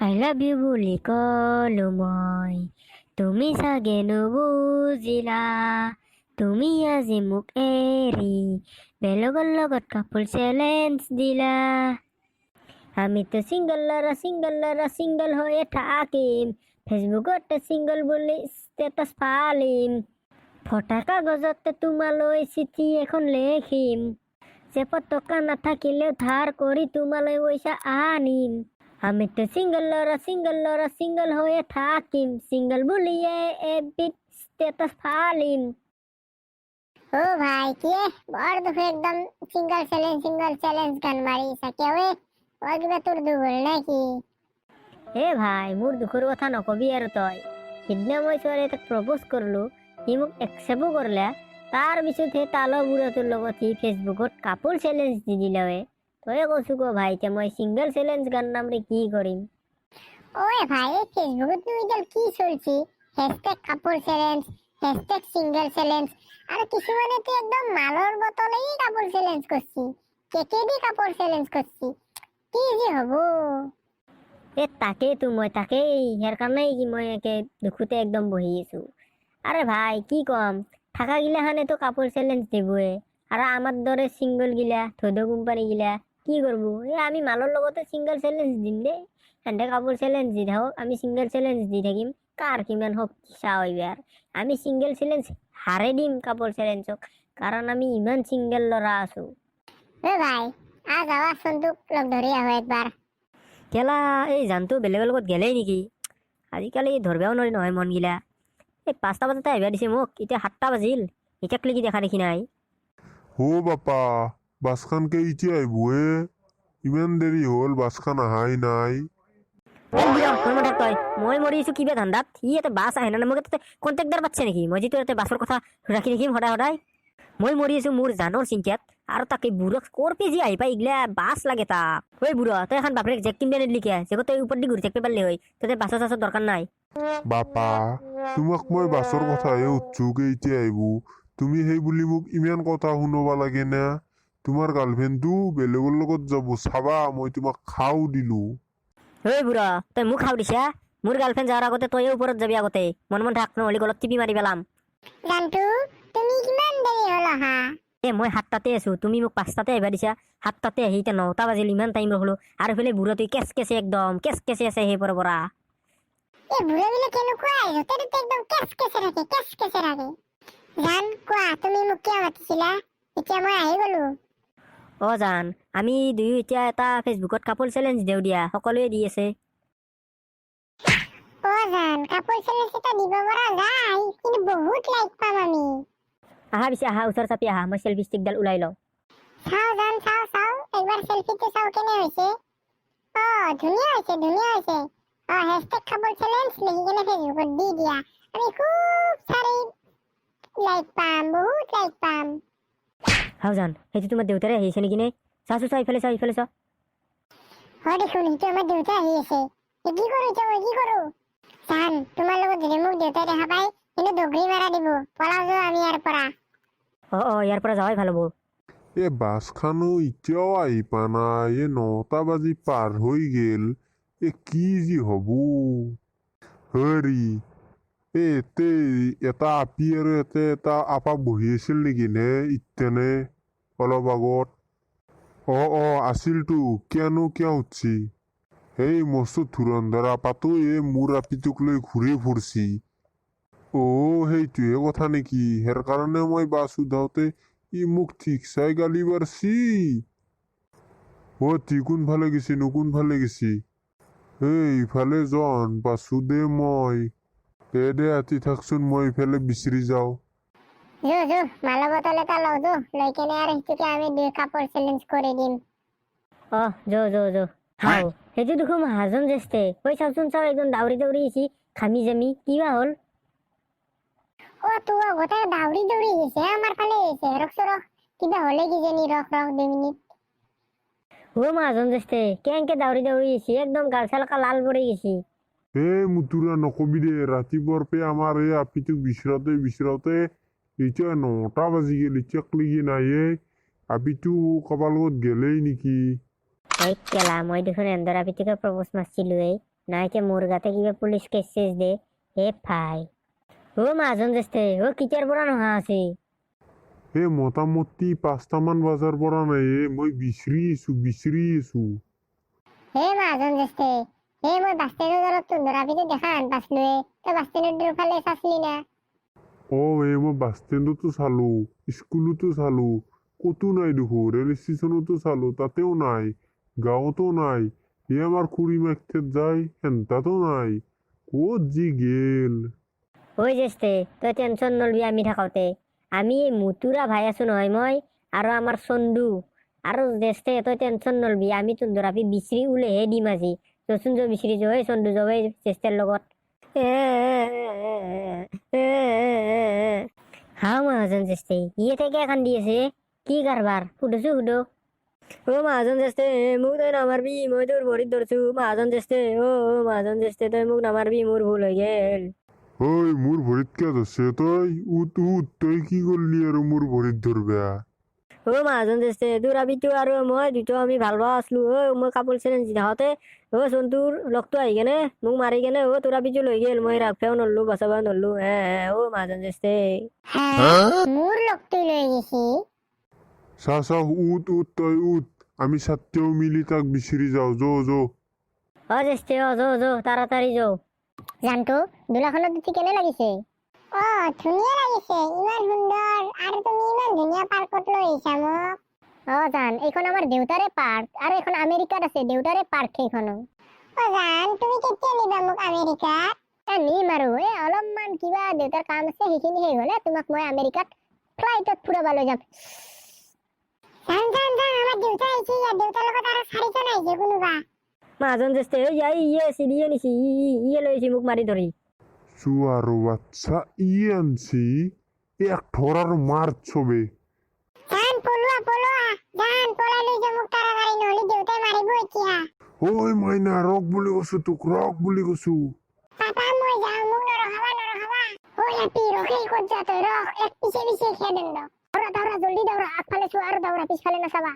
I love you বুলি ক'লো মই, তুমি চাগে নুবুজিলা। তুমি আজি মোক এৰি বেলেগৰ লগত কাপল চেলেঞ্জ দিলা। আমিতো ছিংগল ল'ৰা, ছিংগল ল'ৰা, ছিংগল হৈয়ে থাকিম। ফেচবুকতে ছিংগল বুলি ষ্টেটাছ ফালিম। ফটা কাগজতে তোমালৈ চিঠি এখন লেখিম। জেপত টকা নাথাকিলেও ধাৰ কৰি তোমালৈ পইচা আনিম। আমিতো ছিংগল ল'ৰা, ছিংগল ল'ৰা, ছিংগল হৈয়ে থাকিম। ছিংগল বুলিয়ে এফবিত ষ্টেটাছ ফালিম। ও ভাই, কি বৰ দুখ, একদম ছিংগল চেলেঞ্জ, ছিংগল চেলেঞ্জ গান মাৰিছা। কিয় ৱে? ও কিবা তোৰ দুখ হ'ল নেকি? এ ভাই, মোৰ দুখৰ কথা নকবি আৰু তই। সিদিনা মই ছোৱালী এটাক প্ৰপ'জ কৰিলোঁ, সি মোক একচেপ্টো কৰিলে। তাৰ পিছত সেই তালৰ বুঢ়াটোৰ লগত সি ফেচবুকত কাপল চেলেঞ্জ দি দিলে ৱে। তয়ে কৈছো ক ভাই, এতিয়া মই ছিংগল চেলেঞ্জ গান নামৰে কি কৰিম? ঐ ভাই, এই ফেচবুকত এইডাল কি চলছি? #couple challenge, #single challenge, আৰু কিছুমানেতো একদম মালৰ বটলেই কাপল চেলেঞ্জ কৰছি, কেকে দি কাপল চেলেঞ্জ কৰছি। কি যে হ'ব! এ তাকেইতো, মই তাকেই, ইয়াৰ কাৰণেই কি মই একে দুখোতে একদম বহি আছো। আৰে ভাই, কি ক'ম, থাকা গিলাখানেতো কাপল চেলেঞ্জ দিবয়ে আৰু আমাৰ দৰে ছিংগল গিলা, ধৈধ কোম্পানী গিলা কি কৰিব? এই আমি মালৰ লগতে ছিংগল চেলেঞ্জ দিম দেই। সেহেঁতে কাপল চেলেঞ্জ দি থাকক, আমি ছিংগল চেলেঞ্জ দি থাকিম। কাৰ কিমান শক্তি চাওঁ এইবাৰ। আমি ছিংগল চেলেঞ্জ হাৰে দিম কাপল চেলেঞ্জক, কাৰণ আমি ইমান ছিংগল ল'ৰা আছো। ঐ ভাই, আ যাৱা, সন্তুক লগ ধৰি আহো একবাৰ। কেলা, এই জানটো বেলেগৰ লগত গেলেই নেকি? আজিকালি ধৰবাও নোৱাৰি নহয় মনগিলা। এই 5টা বজাতে আহিব দিছে মোক, এতিয়া 7টা বাজিল, এতিয়াকলৈকি দেখা দেখি নাই। হো বাপা, বাছখন কে এতিয়া আহিব হে? ইমান দেৰি হ'ল, বাছখন অহাই নাই। এই বুঢ়া, মন থাক তই। মই মৰিছো কিবা ধান্দাত, সি ইয়াতে বাছ আহে না। মোক তাতে কণ্ট্ৰেক্টাৰ পাতছে নেকি মই যিটো ইয়াতে বাছৰ কথা ৰাখি থাকিম সদায় সদায়? মই মৰি আছো মোৰ জানৰ চিন্তাত আৰু তাকে বুঢ়াক ক'ৰ পে যি আহি পাই এইগিলা বাছ লাগে তাক। ঐ বুঢ়া, তই এখন বাপেৰেক জেক কিনিব নিদিলি কিয়? জেকত তই ওপৰত দি ঘূৰি থাকিব পাৰিলি হয়, তাতে বাছৰ চাছৰ দৰকাৰ নাই। বাপা, তোমাক মই বাছৰ কথাহে সুধছো, কেইতিয়া আহিব। তুমি সেই বুলি মোক ইমান কথা শুনাব লাগে না? তোমাৰ গাৰ্লফ্ৰেণ্ডটো বেলেগৰ লগত যাব চাবা, মই তোমাক খাও দিলো। ঐ বুঢ়া, তই মোক খাও দিছা? মোৰ গাৰ্লফ্ৰেণ্ড যোৱাৰ আগতে তয়ে ওপৰত যাবি আগতে। মন মন থাক, নহ'লে গলত টিপি মাৰি পেলাম। জানটু, তুমি কিমান দেৰি হ'ল অহা? এ মই 7টাতে আছো, তুমি মোক 5টাতে আহিবা দিছা। 7টাতে আহি এতিয়া 9টা বাজিল, ইমান টাইম ৰখলো। আৰু এইফালে বুঢ়াটো কেচ কেচে, একদম কেচ কেচে আছে সেই পৰা। এই বুঢ়াবিলাক কেনেকুৱা, য'তে ত'তে একদম কেচ কেচে থাকে, কেচ কেচে থাকে। জান, কোৱা, তুমি মোক কিয় মাতিছিলা? এতিয়া মই আহি গলো। অ জান, আমি দুয়ো এতিয়া এটা ফেচবুকত কাপল চেলেঞ্জ দিওঁ দিয়া, সকলোৱে দি আছে। অ জান, কাপল চেলেঞ্জ এটা দিব পৰা যায়, কিন্তু বহুত লাইক পাম আমি। আহা পিছে, আহা, ওচৰ চাপি আহা, মই চেলফি ষ্টিকডাল ওলাই লওঁ। চাওঁ জান, চাওঁ চাওঁ, একবাৰ চেলফিটো চাওঁ কেনে হৈছে। অ ধুনীয়া হৈছে, ধুনীয়া হৈছে। অ #কাপল চেলেঞ্জ লিখি কেনে ফেচবুকত দি দিয়া, আমি খুব চাৰি লাইক পাম, বহুত লাইক পাম। হাও জান, সেইটো তোমাৰ দেউতাৰে আহিছে নেকি নে? চাচো চা, ইফালে চা, ইফালে চা। হয় দেখোন, সেইটো আমাৰ দেউতা আহি আছে। এ কি কৰো এতিয়া মই, কি কৰো? জান, তোমাৰ লগত যদি মোক দেউতাই দেখা পায় কিন্তু দগৰি মাৰা দিব। পলাও যাওঁ আমি ইয়াৰ পৰা। অ অ ইয়াৰ পৰা যোৱাই ভাল হ'ব। এ বাছখনো এতিয়াও আহি পোৱা নাই, এই 9টা বাজি পাৰ হৈ গ'ল। এ কি যি হ'ব! হেৰি, এ এতে এটা আপি আৰু এতে এটা আপা বহি আছিল নেকি নে ইতেনে অলপ আগত? অ অ আছিলতো। কিয়নো, কিয় সুধছি? সেই মস্ত ধুৰন্ধৰ আপাটো এই মোৰ আপিটোক লৈ ঘূৰি ফুৰছি। অ সেইটোহে কথা নেকি? সেই কাৰণে মই বাছ উঠাওঁতে ই মোক ঠিক চাই গালি পাৰছি। অ তি কোনফালে গেছি নো, কোনফালে গেছি? এই ইফালে জন পাছো দে মই। দে দে, আতি থাকচোন, মই ইফালে বিচাৰি যাওঁ। যো যো, মালৰ বটল এটা লওঁ যো, লৈ কেনে আৰু সেইটোকে আমি দুই কাপল চেলেঞ্জ কৰি দিম। অ যো যো যো। হাও, সেইটো দেখোন মহাজন জেষ্ঠে। ঐ চাওচোন চাও, একদম দাউৰি দাউৰি আহিছি ঘামি জামি, কিবা হ'ল? অ তো গোটেই দাউৰি দাউৰি আহিছে, আমাৰ ফালে আহিছে। ৰখচোন ৰখ, কিবা হ'লে কিজানি, ৰখ ৰখ 2 মিনিট। অ মহাজন জেষ্ঠে, কেনকে দাউৰি দাউৰি আহিছি, একদম গাল চালকা লাল পৰি গেছি। এ মুতুৰা, নকবি দে। ৰাতিপুৱাৰ পৰা আমাৰ এই আপিটোক বিচাৰোঁতে বিচাৰোঁতে এতিয়া 9টা বাজি গ'ল, এতিয়াক লেগি নাই। এই আপিটো কাৰোবাৰ লগত গেলেই নেকি? এই কেলা, মই দেখোন এন্দৰা পিটিকে প্ৰপ'জ মাৰছিলো। এই নাইকে মোৰ গাতে কিবা পুলিচ কেছ চেছ দে। হে ভাই, অ মাজন জেষ্ঠে, অ কেতিয়াৰ পৰা নহা আছে? এ মোটামুটি 5টামান বজাৰ পৰা নাই এ, মই বিচাৰি আছো, বিচাৰি আছো। হে মহাজন জেষ্ঠে, হে মই বাছ ষ্টেণ্ডৰ দৰত তোন্দৰ আপিটো দেখা আন পাইছিলোৱে। তই বাছ ষ্টেণ্ডৰ ফালে চাইছিলি না? অ এই মই বাছ ষ্টেণ্ডতো চালো, স্কুলতো চালো, ক'তো নাই দেখোন। ৰেল ষ্টেচনতো চালো, তাতেও নাই, গাঁৱতো নাই। এ আমাৰ খুৰী মাক ঠেত যায়, সেনতাতো নাই। ক'ত যি গেল! ঐ জেষ্ঠে, তই টেনচন নলবি। আমি থাকোঁতে আমি এই মুতুৰা ভাই আছো নহয়, মই আৰু আমাৰ চন্দু আৰু জেষ্ঠে। তই টেনচন নলবি, আমি তোন্দৰ আপি বিচাৰি উলেহে দিম আজি। যচোন যো, বিচাৰি যো। ঐ চন্দু, যো এই জেষ্ঠেৰ লগত। হাও মহাজন জেষ্ঠে, ইয়ে থেকে কান্দি আছে, কি কাৰবাৰ? সুধোছো, সুধো। অ মহাজন জেষ্ঠে, মোক তই নামাৰবি, মই তোৰ ভৰিত ধৰছো। মহাজন জেষ্ঠে, অ অ মহাজন জেষ্ঠে, তই মোক নামাৰবি, মোৰ ভুল হৈ গেল। ঐ, মোৰ ভৰিত কিয় ধৰছে তই? উঠ উঠ, তই কি কৰলি আৰু মোৰ ভৰিত ধৰবা? অ মহাজন জেষ্ঠে, তোৰ আপিটো আৰু মই দুটা আমি ভাল পোৱা আছিলো। অ মই কাপোৰ চেলেঞ্জ দি থাকোঁতে অ চন্তুৰ লগটো আহি কেনে মোক মাৰি কেনে অ তোৰ আপিটো লৈ গেল। মই ৰাখবেও নৰলো, বচাব নৰলো। হে হে, অ মহাজন জেষ্ঠে। হে, মোৰ লগটো লৈ গৈছি? চা চা, উঠ উঠ, তই উঠ। আমি সাতটেও মিলি তাক বিচাৰি যাওঁ। যো যো। অ জেষ্ঠে, অ যো যো, তাড়াতাড়ি যো। জানটো, দোলাখনত উঠি কেনে লাগিছে? অ ধুনীয়া লাগিছে, ইমান সুন্দৰ। আৰু তুমি ইমান ধুনীয়া পাৰ্কত লৈ আহিছা মোক। অ জান, এইখন আমাৰ দেউতাৰে পাৰ্ক আৰু এইখন আমেৰিকাত আছে, দেউতাৰে পাৰ্ক সেইখনো। অ জান, তুমি কেতিয়া নিবা মোক আমেৰিকাত? এ নিম আৰু, এই অলপমান কিবা দেউতাৰ কাম আছে, সেইখিনি শেষ হ'লে তোমাক মই আমেৰিকাত ফ্লাইটত ফুৰাব লৈ যাম। জান জান জান, আমাৰ দেউতা আহিছে। ইয়াত দেউতাৰ লগত আৰু চাৰিজন আহিছে কোনোবা। মহাজন জেষ্ঠে, ইয়াই ইয়ে আছিল, ইয়ে নিছি, ই ই ইয়ে লৈ আহিছে মোক মাৰি ধৰি। চুয়াৰ বাচ্চা, ই আনছি? এক ঠৰাৰ মাৰ ছবে। জান, পলোৱা পলোৱা। জান, পলাই লৈ যা মোক তাড়াতাড়ি, নহ'লে দেউতাই মাৰিব এতিয়া। ঐ মাইনা, ৰখ বুলি কৈছো তোক, ৰখ বুলি কৈছো। পাপা, মই যাওঁ, মোক নৰখাবা, নৰখাবা। ঐ আপি, ৰখেই, ক'ত যা তই? ৰখ, এক পিছে পিছে খেদেন। দৌৰা দৌৰা, জলদি দৌৰা। আগফালে চোৱা আৰু দৌৰা, পিছফালে নাচাবা।